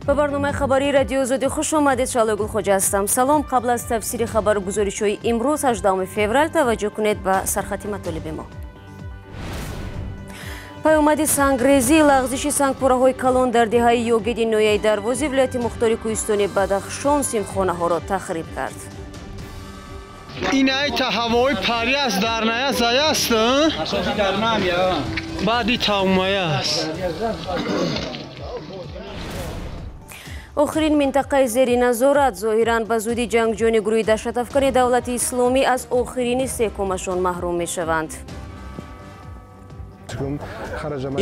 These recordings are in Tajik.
Ба барномаи хабарии Радиои Озодӣ хуш омадед. Шаҳло Гулхоҷа ҳастам. Салом. Қабл аз тафсири хабару гузоришҳои имрӯз 18 феврал таваҷҷӯҳ кунед ба сархати матолиби мо. Паёмади сангрезӣ, лағзиши сангпораҳои калон дар деҳаи Ёгиди ноҳияи Дарвози вилояти мухтори кӯҳистони Бадахшон симхонаҳоро тахриб кард. Ин айта ҳавои пари аст, дарная заяст, баъди тавмая аст. Охирин минтақаи зери назорат зоҳиран ба зудӣ ҷангҷӯёни гурӯҳи даҳшатафкани давлати исломӣ аз охирини секумашон маҳрум мешаванд.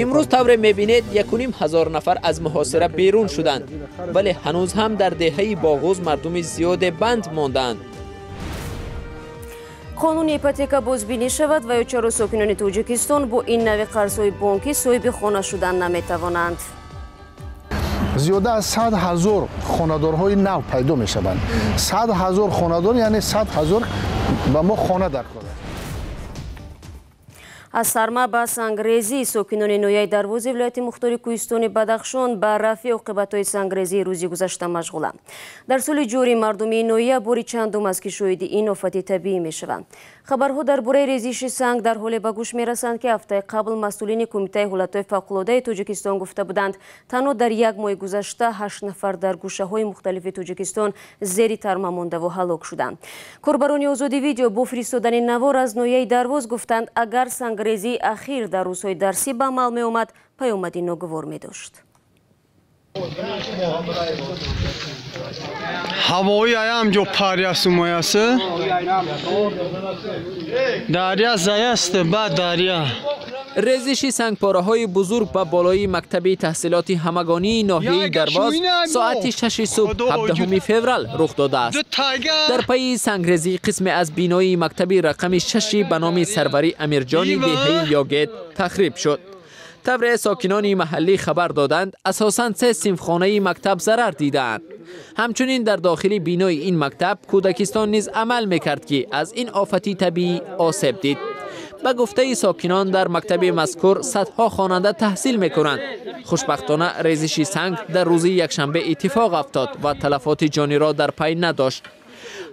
Имрӯз тавре мебинед 1,5 ҳазор нафар аз муҳосира берун шуданд, вале ҳанӯз ҳам дар деҳаи Боғуз мардуми зиёде банд мондаанд. Қонуни ипотека бозбинӣ шавад ва ё чаро сокинони Тоҷикистон бо ин нави қарзҳои бонкӣ соҳиби хона шудан наметавонанд? Зиёда аз 100 000 хонадорҳои нав пайдо мешаванд. 100 000 хонадор, яъне 100 000 ба мо хона дар кор аст. Аз сарма ба сангрезӣ, сокинони ноҳияи Дарвози вилояти мухтори кӯҳистони Бадахшон ба рафъи оқибатҳои сангрезии рӯзи гузашта машғуланд. Дар соли ҷорӣ мардуми ин ноҳия бори чандум аст, ки шоҳиди ин офати табиӣ мешаванд. Хабарҳо дар бораи резиши санг дар ҳоле ба гӯш мерасанд, ки ҳафтаи қабл масъулини Кумитаи ҳолатҳои фавқулодаи Тоҷикистон гуфта буданд, танҳо дар як моҳи гузашта ҳашт нафар дар гӯшаҳои мухталифи Тоҷикистон зери тарма мондаву ҳалок шуданд. Корбарони Озодӣ Видео бо фиристодани навор аз ноҳияи Дарвоз гуфтанд, агар сангрезии ахир дар рӯзҳои дарсӣ ба амал меомад, паёмади ногувор медошт. Ҳавои аям ҷо париясу моясы, дарья заяст, баъд дарья. Резиши сангпораҳои бузург ба болои мактаби таҳсилоти ҳамагонии ноҳияи Дарвоз соати 6 субҳ 17 феврал рух додааст. Дар пайи сангрезӣ қисме аз бинои мактаби рақами шаши ба номи Сарварӣ Амирҷони деҳаи Ёгед тахриб шуд. Тавре сокинони маҳаллӣ хабар доданд, асосан се синфхонаи мактаб зарар дидаанд. Ҳамчунин дар дохили бинои ин мактаб кӯдакистон низ амал мекард, ки аз ин офати табиӣ осеб дид. Ба гуфтаи сокинон, дар мактаби мазкур садҳо хонанда таҳсил мекунанд. Хушбахтона, резиши санг дар рӯзи якшанбе иттифоқ афтод ва талафоти ҷониро дар пай надошт,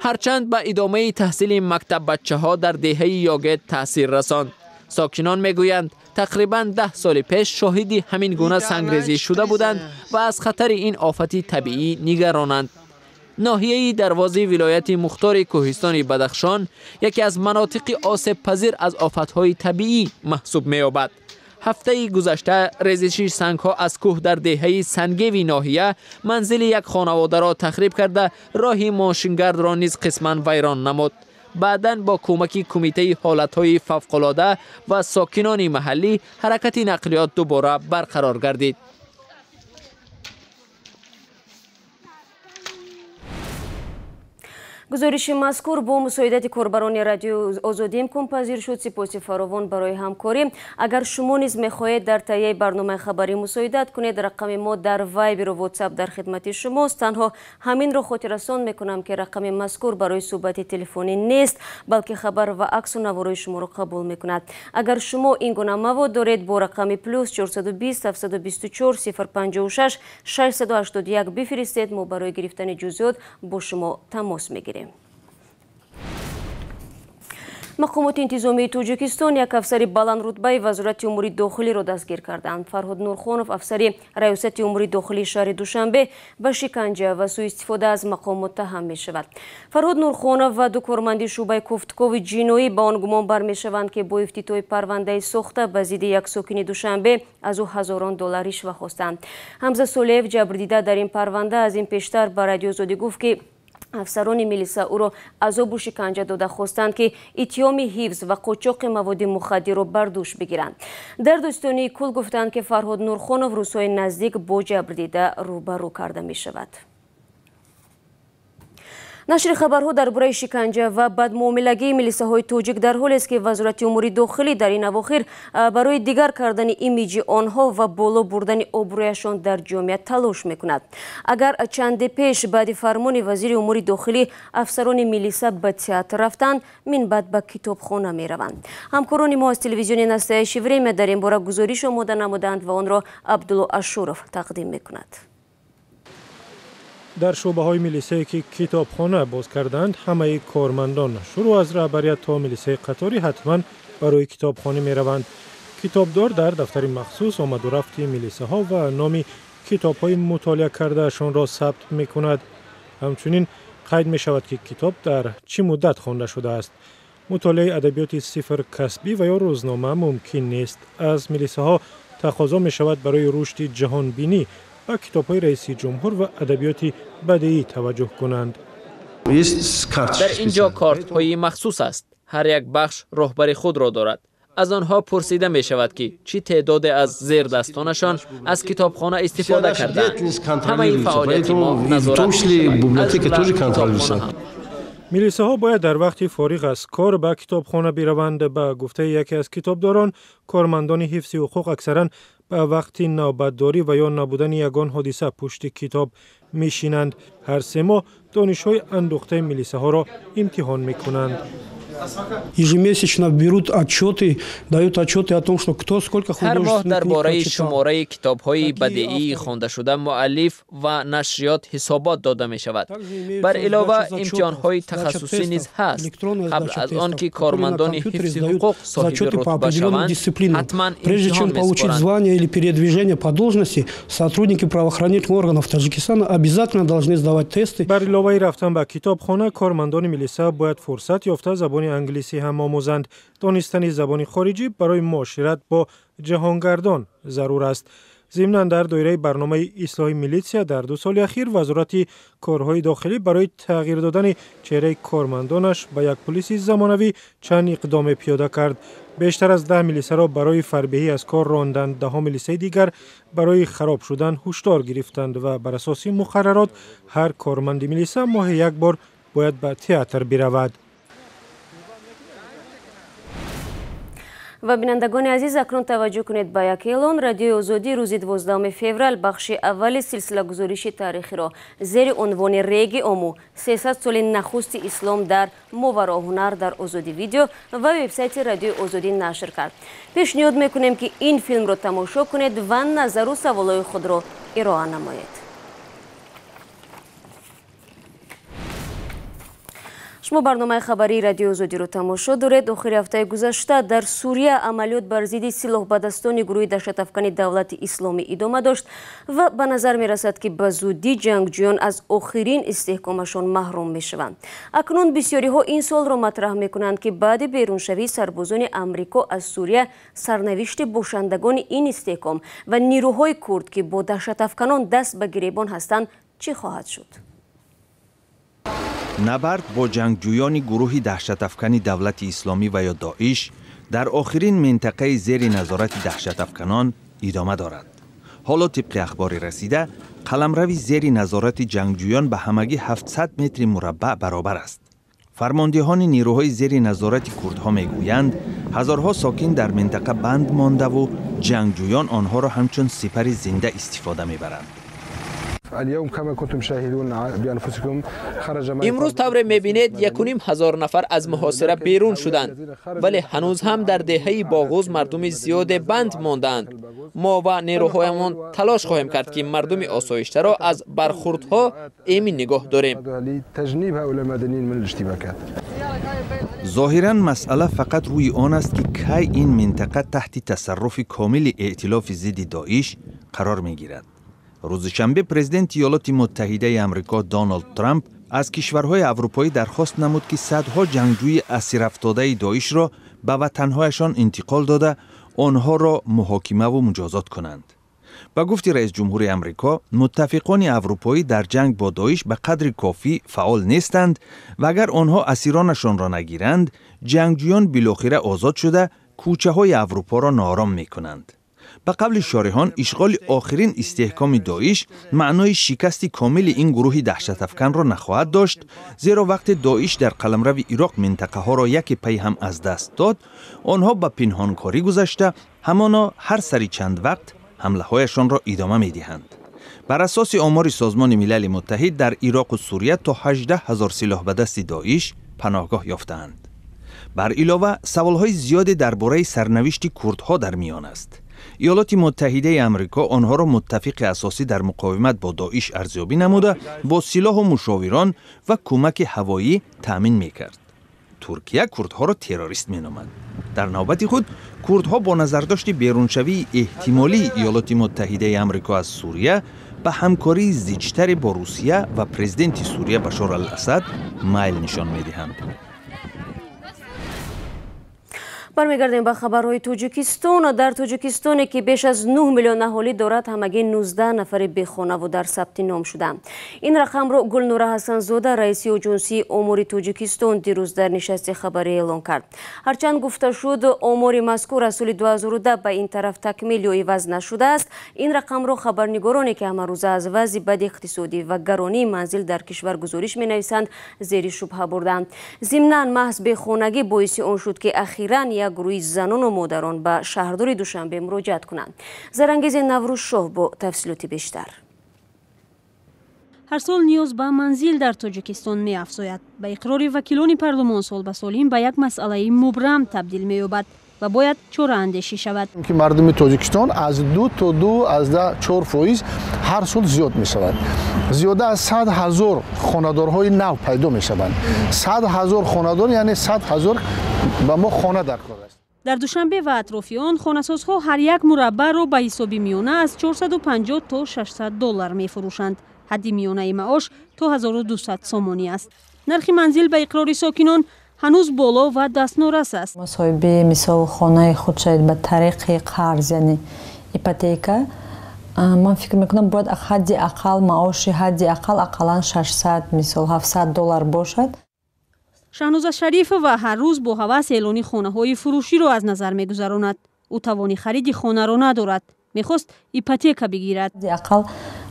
ҳарчанд ба идомаи таҳсили мактаббачаҳо дар деҳаи Ёгед таъсир расонд. Сокинон мегӯянд, тақрибан 10 соли пеш шоҳиди ҳамин гуна сангрезӣ шуда буданд ва аз хатари ин офати табиӣ нигаронанд. Ноҳияи Дарвози вилояти мухтори кӯҳистони Бадахшон яке аз манотиқи осебпазир аз офатҳои табиӣ маҳсуб меёбад. Ҳафтаи гузашта резиши сангҳо аз кӯҳ дар деҳаи Сангеви ноҳия манзили як хонаводаро тахриб карда, роҳи мошингардро низ қисман вайрон намуд. Баъдан бо кӯмаки Кумитаи ҳолатҳои фавқулода ва сокинони маҳаллӣ ҳаракати нақлиёт дубора барқарор гардид. Гузориши мазкур бо мусоидати корбарони Радиои Озодӣ имконпазир шуд. Сипоси фаровон барои ҳамкорӣ. Агар шумо низ мехоҳед дар таҳияи барномаи хабарӣ мусоидат кунед, рақами мо дар Вайберу Ватсап дар хидмати шумост. Танҳо ҳаминро хотиррасон мекунам, ки рақами мазкур барои суҳбати телефонӣ нест, балки хабар ва аксу наворои шуморо қабул мекунад. Агар шумо ин гуна мавод доред, бо рақами плюс 420 724 056 681 бифиристед. Мо барои гирифтани ҷузъиёт бо шумо тамос мегирем. Мақомоти интизомии Тоҷикистон як афсари баландрутбаи Вазорати умури дохилиро дастгир карданд. Фарҳод Нурхонов, афсари Раёсати умури дохилии шаҳри Душанбе, ба шиканҷа ва сӯистифода аз мақом муттаҳам мешавад. Фарҳод Нурхонов ва ду корманди шӯъбаи кофтукови ҷиноӣ ба он гумон бармешаванд, ки бо ифтитоҳи парвандаи сохта ба зидди як сокини Душанбе аз ӯ ҳазорон доллар ришва хостанд. Ҳамза Солеев, ҷабрдида дар ин парванда, аз ин пештар ба Радиои Озодӣ гуфт, ки афсарони милиса ӯро азобу шиканҷа дода, хостанд, ки иттиҳоми ҳифз ва қочоқи маводи мухаддирро бар дӯш бигиранд. Дар додситонии кул гуфтанд, ки Фарҳод Нурхонов рӯзҳои наздик бо ҷабрдида рӯбарӯ карда мешавад. Нашри хабарҳо дар бораи шиканҷа ва бадмуомилагии милисаҳои тоҷик дар ҳолест, ки Вазорати умури дохилӣ дар ин авохир барои дигар кардани имиҷи онҳо ва боло бурдани обрӯяшон дар ҷомеа талош мекунад. Агар чанде пеш баъди фармони вазири умури дохилӣ афсарони милиса ба театр рафтанд, минбаъд ба китобхона мераванд. Ҳамкорони мо аз телевизиони «Настоящее время» дар ин бора гузориш омода намуданд ва онро Абдулло Ашуров тақдим мекунад. Дар шӯъбаҳои милисае ки китобхона боз карданд, ҳамаи кормандон шурӯъ аз раҳбарият то милисаи қаторӣ ҳатман барои китобхонӣ мераванд. Китобдор дар дафтари махсус омаду рафти милисаҳо ва номи китобҳои мутолиа кардаашонро сабт мекунад. Ҳамчунин қайд мешавад, ки китоб дар чӣ муддат хонда шудааст. Мутолиаи адабиёти сифр касбӣ ва ё рӯзнома мумкин нест. Аз милисаҳо тақозо мешавад барои рушди ҷаҳонбинӣ ба китобҳои раиси ҷумҳур ва адабиёти бадеӣ таваҷҷӯҳ кунанд. Дар ин ҷо кортҳои махсус аст. Ҳар як бахш роҳбари худро дорад. Аз онҳо пурсида мешавад, ки чӣ теъдоде аз зердастонашон аз китобхона истифода кардаанд. Ҳамаи фаъолияти мо назорат мешавад. Милисаҳо бояд дар вақти фориғ аз кор ба китобхона бираванд. Ба гуфтаи яке аз китобдорон, кормандони ҳифзи ҳуқуқ аксаран ба вақти навбатдорӣ ва ё набудани ягон ҳодиса пушти китоб мешинанд. Ҳар се моҳ донишҳои андӯхтаи милисаҳоро имтиҳон мекунанд. Ежемесячно берут отчеты, дают отчеты о том, что кто сколько Ҳар моҳ дар бораи шумораи китобҳои бадеии хондашуда муаллиф ва нашриёт ҳисобот дода мешавад. Бар илова имтиҳонҳои тахассусӣ низ ҳаст. Қабл аз он ки кормандони ҳифзи ҳуқуқ соҳиби рутба шаванд, ҳатман Прежде чем получить звание или передвижение по должности, сотрудники правоохранительных органов Таджикистана обязательно должны сдавать тесты. Бар иловаи рафтан ба китобхона, кормандони милиса бояд фурсат ёфта забони англисӣ ҳам омӯзанд. Донистани забони хориҷӣ барои муошират бо ҷаҳонгардон зарур аст. Зимнан, дар доираи барномаи ислоҳи милитсия дар 2 соли ахир Вазорати корҳои дохилӣ барои тағйир додани чеҳраи кормандонаш ба як пулиси замонавӣ чанд иқдоме пиёда кард. Бештар аз 10 милисаро барои фарбеҳӣ аз кор ронданд, даҳо милисаи дигар барои хароб шудан ҳушдор гирифтанд ва бар асоси муқаррарот ҳар корманди милиса моҳе як бор бояд ба театр биравад. Ва бинандагони азиз, акнун таваҷҷӯҳ кунед ба як эълон. Радиои Озодӣ рӯзи 12 феврал бахши аввали силсилагузориши таърихиро зери унвони «Реги Ому 300 соли нахусти ислом дар мовароҳунар» дар Озодӣ видео ва вебсайти Радиои Озодӣ нашр кард. Пешниҳод мекунем, ки ин филмро тамошо кунед ва назару саволҳои худро ироа намоед. Шумо барномаи хабарии Радиои Озодиро тамошо доред. Охири ҳафтаи гузашта дар Сурия амалиёт бар зидди силоҳбадастони гурӯҳи даҳшатафкани Давлати Исломӣ идома дошт ва ба назар мерасад, ки ба зудӣ ҷангҷӯён аз охирин истиҳкомашон маҳрум мешаванд. Акнун бисёриҳо ин суолро матраҳ мекунанд, ки баъди беруншавии сарбозони Амрико аз Сурия сарнавишти бошандагони ин истиҳком ва нирӯҳои курд, ки бо даҳшатафканон даст ба гиребон ҳастанд, чӣ хоҳад шуд? Набард бо ҷангҷӯёни гурӯҳи даҳшатафкани Давлати Исломӣ ва ё Доиш дар охирин минтақаи зери назорати даҳшатафканон идома дорад. Ҳоло тибқи ахбори расида, қаламрави зери назорати ҷангҷӯён ба ҳамагӣ 700 метри мураббаъ баробар аст. Фармондиҳони нирӯҳои зери назорати курдҳо мегӯянд, ҳазорҳо сокин дар минтақа банд мондаву ҷангҷӯён онҳоро ҳамчун сипари зинда истифода мебаранд. Имрӯз тавре мебинед, 1500 нафар аз муҳосира берун шуданд, вале ҳанӯз ҳам дар деҳаи Боғуз мардуми зиёде банд мондаанд. Мо ва нерӯҳоямон талош хоҳем кард, ки мардуми осоиштаро аз бархурдҳо эмин нигоҳ дорем. Зоҳиран, масъала фақат рӯи он аст, ки кай ин минтақа таҳти тасарруфи комили эътилофи зидди Доиш қарор мегирад. Рӯзи шанбе президенти Иёлоти Муттаҳидаи Амрико Доналд Трамп аз кишварҳои аврупоӣ дархост намуд, ки садҳо ҷангҷӯи асирафтодаи Доишро ба ватанҳояшон интиқол дода, онҳоро муҳокимаву муҷозот кунанд. Ба гуфти раисҷумҳури Амрико, муттафиқони аврупоӣ дар ҷанг бо Доиш ба қадри кофӣ фаъол нестанд ва агар онҳо асиронашонро нагиранд, ҷангҷӯён билохира озод шуда кӯчаҳои Аврупоро ноором мекунанд. Ба қавли шориҳон, ишғоли охирин истеҳкоми Доиш маънои шикасти комили ин гурӯҳи даҳшатафканро нахоҳад дошт, зеро вақте Доиш дар қаламрави Ироқ минтақаҳоро яке пай ҳам аз даст дод, онҳо ба пинҳонкорӣ гузашта, ҳамоно ҳар сари чанд вақт ҳамлаҳояшонро идома медиҳанд. Бар асоси омори Созмони Милали Муттаҳид, дар Ироқу Сурия то 18 ҳазор силоҳ ба дасти Доиш паноҳгоҳ ёфтаанд. Бар илова, саволҳои зиёде дар бораи сарнавишти курдҳо дар миён аст. Иёлоти Муттаҳидаи Амрико онҳоро муттафиқи асосӣ дар муқовимат бо Доиш арзёбӣ намуда, бо силоҳу мушовирон ва кӯмаки ҳавоӣ таъмин мекард. Туркия курдҳоро террорист меномад. Дар навбати худ курдҳо бо назардошти беруншавии эҳтимолии Иёлоти Муттаҳидаи Амрико аз Сурия ба ҳамкории зичтаре бо Русия ва президенти Сурия Башор ал-Асад майл нишон медиҳанд. Бармегардем ба хабарҳои Тоҷикистон. Дар Тоҷикистоне ки беш аз 9 миллион аҳолӣ дорад, ҳамагӣ 19 нафари бехонаву дар сабти ном шуданд. Ин рақамро Гулнура Ҳасанзода, раиси оҷонсии омори Тоҷикистон, дирӯз дар нишасти хабарӣ эълон кард. Ҳарчанд гуфта шуд, омори мазкур аз соли 2010 ба ин тараф такмил ё иваз нашудааст, ин рақамро хабарнигороне ки ҳамарӯза аз вазъи бади иқтисодӣ ва гаронии манзил дар кишвар гузориш менависанд, зери шубҳа бурданд. Зимнан маҳз бехонагӣ боиси он шуд, ки ахиран як гурӯҳи занону модарон ба шаҳрдори Душанбе муроҷиат кунанд. Зарангези Наврӯзшоҳ бо тафсилоти бештар. Ҳар сол ниёз ба манзил дар Тоҷикистон меафзояд. Ба иқрори вакилони парлумон, сол ба сол ин ба як масъалаи мубрам табдил меёбад ва бояд чораандешӣ шавад. Ки мардуми Тоҷикистон аз 2 то 2.4% ҳар сол зиёд мешавад. Зиёда аз 100 ҳазор хонадорҳои нав пайдо мешаванд. 100 ҳазор хонадор, яъне 100 ҳазор ба мо хона дар кор аст. Дар Душанбе ва атрофи он хонасозҳо ҳар як мураббаъро ба ҳисоби миёна аз 450 то 600 доллар мефурӯшанд. Ҳадди миёнаи маош то 1200 сомонӣ аст. Нархи манзил ба иқрори сокинон ҳанӯз боло ва дастнорас аст. Соҳиби мисол хонаи худ шавед ба тариқи қарз, яъне ипотека, ман фикр мекунам, бояд ҳадди ақал маоши ҳадди ақал ақаллан 600, мисол 700 доллар бошад. Шаҳноза Шарифова ҳар рӯз бо ҳавас эълони хонаҳои фурӯширо аз назар мегузаронад. Ӯ тавони хариди хонаро надорад, мехост ипотека бигирад. Ҳадди ақал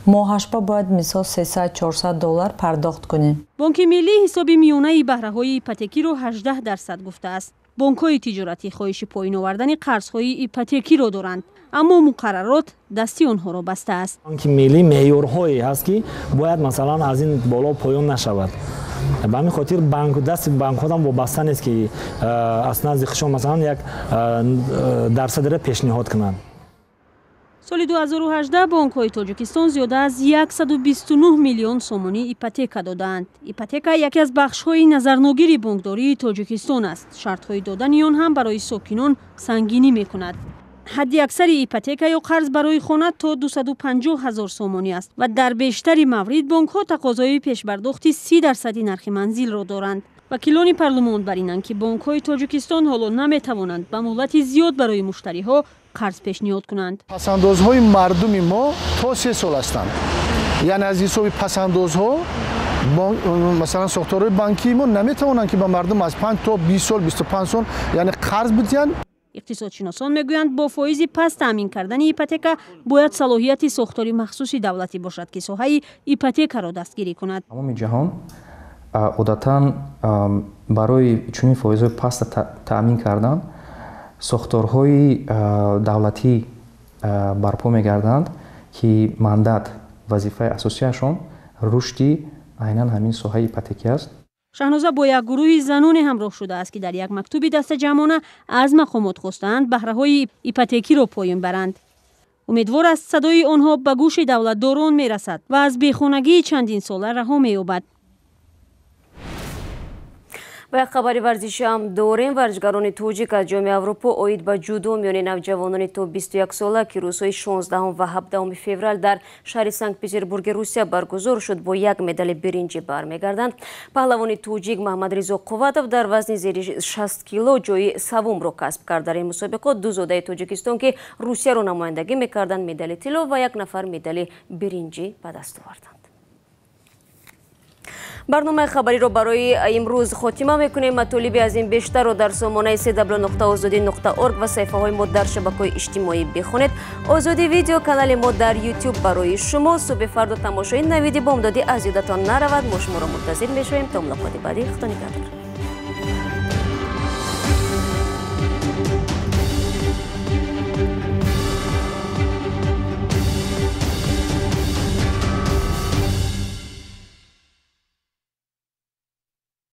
моҳашба бояд мисол 300-400 доллар пардохт кунем. Бонки миллӣ ҳисоби миёнаи баҳраҳои ипотекиро 18% гуфтааст. Бонкҳои тиҷоратӣ хоҳиши поён овардани қарзҳои ипотекиро доранд, аммо муқаррарот дасти онҳоро бастааст. Бонки миллӣ меъёрҳое ҳаст, ки бояд масалан аз ин боло поён нашавад. Ба ҳамин хотир дасти банкҳоам вобаста нест, ки аз назди худшон масалан як дарсадро пешниҳод кунанд. Соли 2018 бонкҳои Тоҷикистон зиёда аз 129 миллион сомонӣ ипотека додаанд. Ипотека яке аз бахшҳои назарногири бонкдории Тоҷикистон аст. Шартҳои додани он ҳам барои сокинон сангинӣ мекунад. Ҳадди аксари ипотека ё қарз барои хона то 250 ҳазор сомонӣ аст ва дар бештари маврид бонкҳо тақозои пешбардохти 30% нархи манзилро доранд. Вакилони парлумон бар инанд, ки бонкҳои Тоҷикистон ҳоло наметавонанд ба муҳлати зиёд барои муштариҳо қарз пешниҳод кунанд. Пасандозҳои мардуми мо то 3 сол ҳастанд. Яъне аз ҳисоби пасандозҳо масалан сохторҳои банкии мо наметавонанд, ки ба мардум аз 5 то 20 сол, 25 сол яъне қарз бидиҳанд. Иқтисодшиносон мегӯянд, бо фоизи паст таъмин кардани ипотека бояд салоҳияти сохтори махсуси давлатӣ бошад, ки соҳаи ипотекаро дастгирӣ кунад. Тамоми ҷаҳон одатан барои чунин фоизҳои паст таъмин кардан сохторҳои давлатӣ барпо мегарданд, ки мандат, вазифаи асосияшон рушди айнан ҳамин соҳаи ипотекӣ аст. Шаҳноза бо як гурӯҳи заноне ҳамроҳ шудааст, ки дар як мактуби дастаҷамъона аз мақомот хостаанд баҳраҳои ипотекиро поён баранд. Умедвор аст, садои онҳо ба гӯши давлатдорон мерасад ва аз бехонагии чандинсола раҳо меёбад. Ба як хабари варзишӣ ҳам дорем. Варзишгарони тоҷик аз Ҷоми Аврупо оид ба ҷудо миёни навҷавонони то 21 сола, ки рӯзҳои 16 ва 17 феврал дар шаҳри Санкт-Петербурги Русия баргузор шуд, бо як медали биринҷӣ бармегарданд. Паҳлавони тоҷик Маҳмадризо Қувватов дар вазни зери 60 кило ҷои савумро касб кард. Дар ин мусобиқот ду зодаи Тоҷикистон, ки Русияро намояндагӣ мекарданд, медали тилло ва як нафар медали биринҷӣ ба даст оварданд. Барномаи хабариро барои имрӯз хотима мекунем. Матолиби аз ин бештарро дар сомонаи cw.ozodi.org ва саҳифаҳои мо дар шабакаҳои иҷтимоӣ бихонед. Озодӣ видео канали мо дар YouTube барои шумо. Субҳи фардо тамошои навиди бомдодӣ аз ёдатон наравад. Мо шуморо мунтазир мешавем. То мулоқоти баъдӣ, Худо нигаҳдор.